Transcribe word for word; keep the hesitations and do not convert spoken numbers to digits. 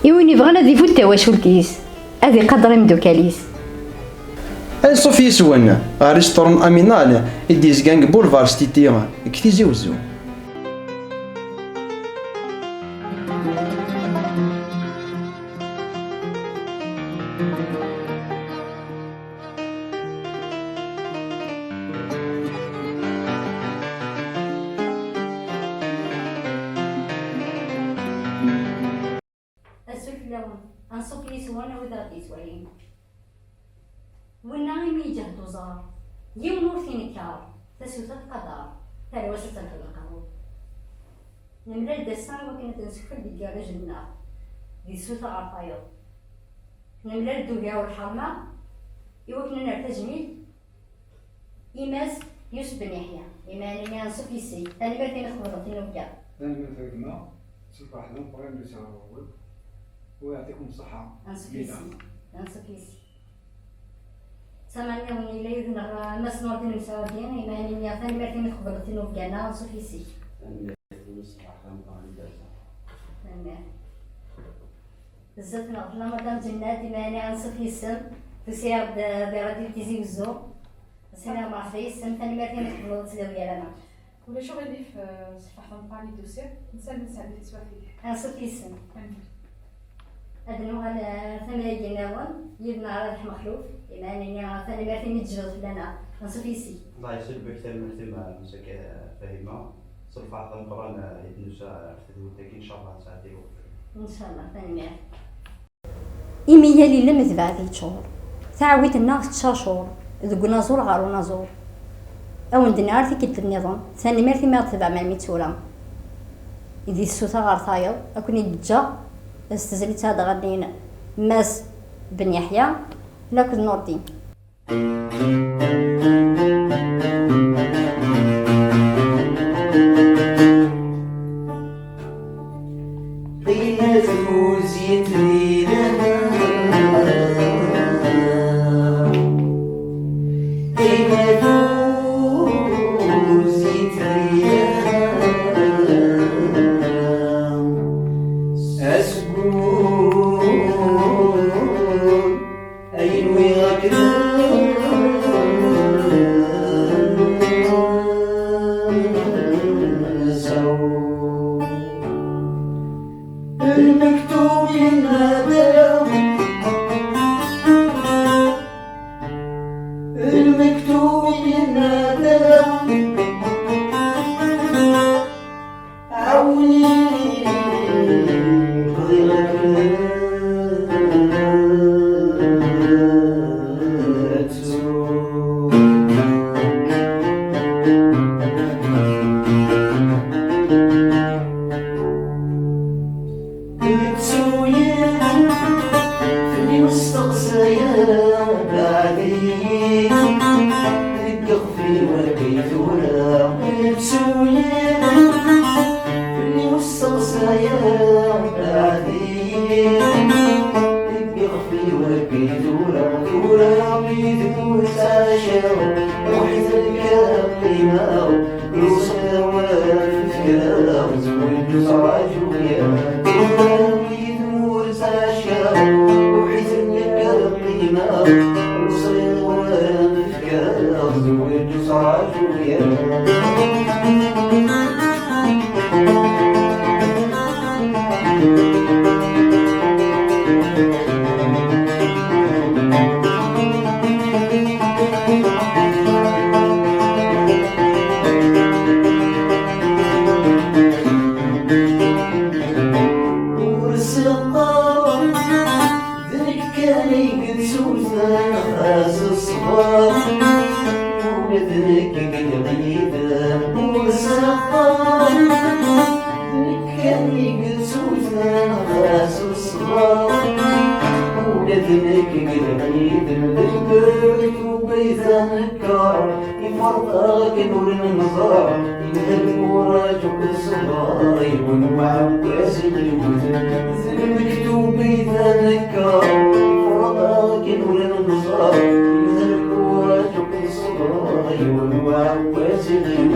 I win yebɣan ad ifut tawacult-is, ad iqader imeddukal-is. Anṣuf yis-wen ɣer restaurant Aminal i d-yezgan deg Boulevard Stiti deg Tizi Wezzu. Azul fell-awen, anṣuf yis-wen a wid aɣ-d-yettwalin. Winna imi iǧehd uẓar, yiwen ur t-inekkeṛ, tasuta tqadar, tarwa-s ad terfed lqahwa. Nemlal-d ass-a i wakken ad nsekfel deg igerrujen-nneɣ, di tsuta ɣer tayeḍ. Nemlal-d ugar n lḥerma i wakken ad nerr tajmilt i Mass Yusef Ben Yeḥya, iman-nni anṣuf yis-k. Tanemmirt imi tqebleḍ tinuga. Tanemmirt a gma, s lferḥ d ameqqran d usehrew-ik, u yeɛṭikum ṣṣeḥḥa. Anṣuf yis-k. Anṣuf yis-k. Samaɛna yella yid-neɣ Mass Nurdin Msaɛudi, iman-nni tanemmirt imi tqebleḍ tinuga-nneɣ, anṣuf yis-k. Tanemmirt imi tṣeḥḥaḍ ameqqran d ass-a. Tanemmirt. Bezzaf neɣ tella Madame Ǧennat, iman-nni anṣuf yis-m, tusi-aɣ-d di rradyu Tizi Wezzu. Sslam, mṛeḥba yis-m, tanemmirt imi tqebleḍ ad tiliḍ gar-aneɣ. Ulac aɣilif, eh, ṣṣeḥḥa tameqqrant i d-tusiḍ, nessaram ad nesɛeddi taswiɛt yelhan. Anṣuf yis-m. Tanemmirt. Ad nuɣal, eh, tamra-agi nniḍen, yid-neɣ Rabeḥ Mexluf, iman-nni tanemmirt imi d-tejjleḍ fell-aneɣ. Anṣuf yis-k. Allah iselmek, tanemmirt i Massa Fahima. S lferḥ d ameqqran, eh, i d-nusa ɣer tedwilt-agi, ncallah ad nesɛeddi lweqt. Ncallah, tanemmirt. Imi yal ilem d bɛed yeččur, taɛwit-nneɣ tettcacur deg unaẓur ɣer unaẓur. Ad wen-d-nniɣ ar tikkelt nniḍen, tanemmirt imi aɣ-d-tebɛem armi d tura. Di tsuta ɣer tayeḍ, ad ken-id-ǧǧeɣ s tezlit-a d-ɣennin Mass Ben Yeḥya lakked Nurdin. Ayen nwiɣ akken nsaw. Lmektub yenna-d ala, lmektub yenna-d ala. Ɛawni, bɣiɣ ad k-ttuɣ. Ttu-yi, fell-i ur steqsay ara, beɛɛed-iyi. Deg iɣef-iw akka i tura, ttu-yi, fell-i ur steqsay ara, beɛɛed-iyi. Deg iɣef-iw akka i tura, tura mi tmut tɛaca, ruḥ-it lkar qqimeɣ, ur sɛiɣ wara ad fkeɣ, zewǧ ur ttraǧu kra. Tura mi tmut tɛaca, ruḥ-it lkar qqimeɣ, ur sɛiɣ wara ad fkeɣ, zewǧ ur ttraǧu kra. Nekk i yellan yid-m d lberk ubayt anekkaṛ, iferṭ akken ur nemẓer, yelha lkuraǧ akked ṣṣber, yiwen uɛekkaz i d-yewwten. D lmektub i d anekkaṛ, iferṭ akken ur nemẓer, yelha lkuraǧ akked ṣṣber, yiwen uɛekkaz i d-yewwten.